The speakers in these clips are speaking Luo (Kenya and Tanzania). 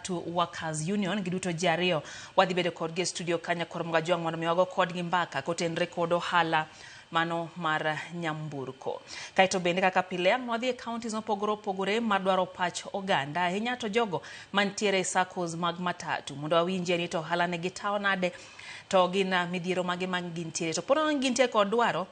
Matatu Workers Union. Giduto ji ariyo wadhi bedo kodgi e studio ka Nyakwar Mgajwang' mondo mi wago kodgi mbaka kotenre kod ohala mano mar nyamburko. Kaeto bende kaka pile ang' wadhi e counties mopogore opogore mar dwaro pach oganda ahinya to jogo mantiere e SACCOs mag matatu mondo wawinjie ni to ohala ne gitawo nade to gin midhiero mage ma gintiere to pod gintie kod dwaro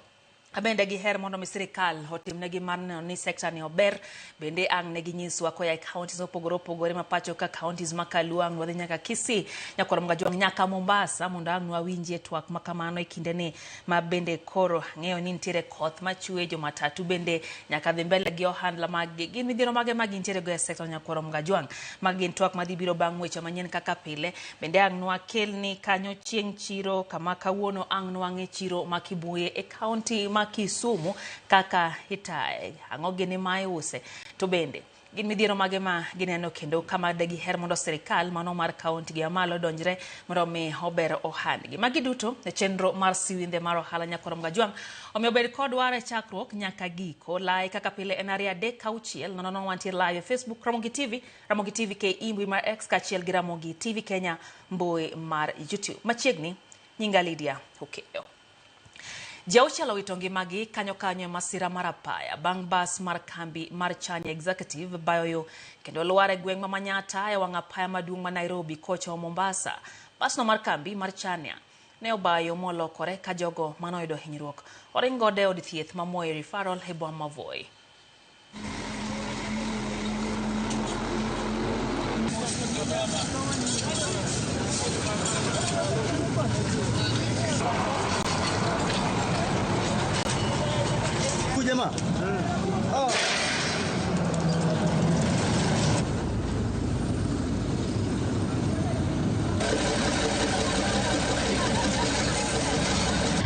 bende giher mondo mi sirikal otimnegi mar neno ni sekta ni ober bende ang' ne ginyiswa koya e counties mopogore opogore ma pacho ka counties ma Kaluo ang' wadhi nyaka Kisii Nyakwar Mgajwang' nyaka Mombasa mondo ang' wawinjie twak ma kamano e kinde ni ma bende koro ang'eyo ni nitiere koth machwe jo matatu bende nyaka dhi mbele gi ohandla mag-gi. Gin midhiero mage ma gintiere go e sekta Nyakwar Mgajwang'? Magi gin twak madhi biro bang' weche manyien kaka pile. Bende ang' nwakelni kanyo chieng' chiro kama kawuono ang' nwang'e chiro ma Kibuye e county ma Kisumu kaka itaye. Ang'o gini ma iuse? To bende gin midhiero mage ma gineno kendo kama de giher mondo sirikal mano mar kaunti gi mamalo donjre mondo mi ober ohandgi. Magi duto e chenro mar siwindhe mar ohala Nyakwar Mgajwang'. Omiyo bed kodwa e chakruok nyaka giko. Lai kaka pile en 2 3 6 0 0 wantie live e Facebook Ramogi TV, Ramogi TV KE mbui mar X kaachiel gi Ramogi TV Kenya mbui mar YouTube. Machiegni nyinga Lydia Okeyo. Ji auchiel owito ngimagi kanyo kanyo e masira mar apaya bang' bas mar kambi mar Chania Executive bayo yo kendo lwar e gweng' ma Manyata e wang' apaya maduong' ma Nairobi kochomo Mombasa. Basno mar kambi mar Chania ne obayo molokore ka jogo manoyudo hinyruok oring godo e od thieth ma Moi Referral e boma ma Voi. Jamaa. Oh.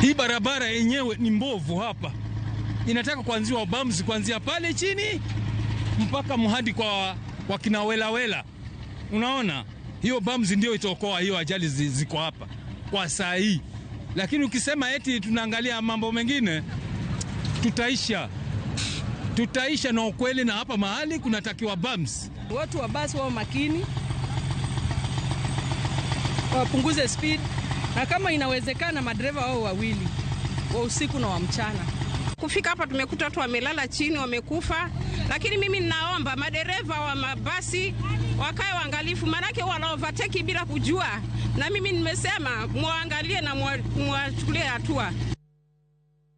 Hii barabara yenyewe ni mbovu hapa, inataka kuanziwa bumps kuanzia pale chini mpaka mhadi kwa wakina welawela. Unaona, hiyo bumps ndio itaokoa hiyo ajali ziko hapa kwa saa hii, lakini ukisema eti tunaangalia mambo mengine tutaisha na ukweli, na hapa mahali kunatakiwa bumps. Watu wa basi wao makini, wapunguze speed, na kama inawezekana madereva wao wawili wa usiku na wa mchana. Kufika hapa tumekuta watu wamelala chini wamekufa, lakini mimi ninaomba madereva wa mabasi wakae waangalifu, maanake wana overtake bila kujua, na mimi nimesema muangalie na mwachukulie hatua.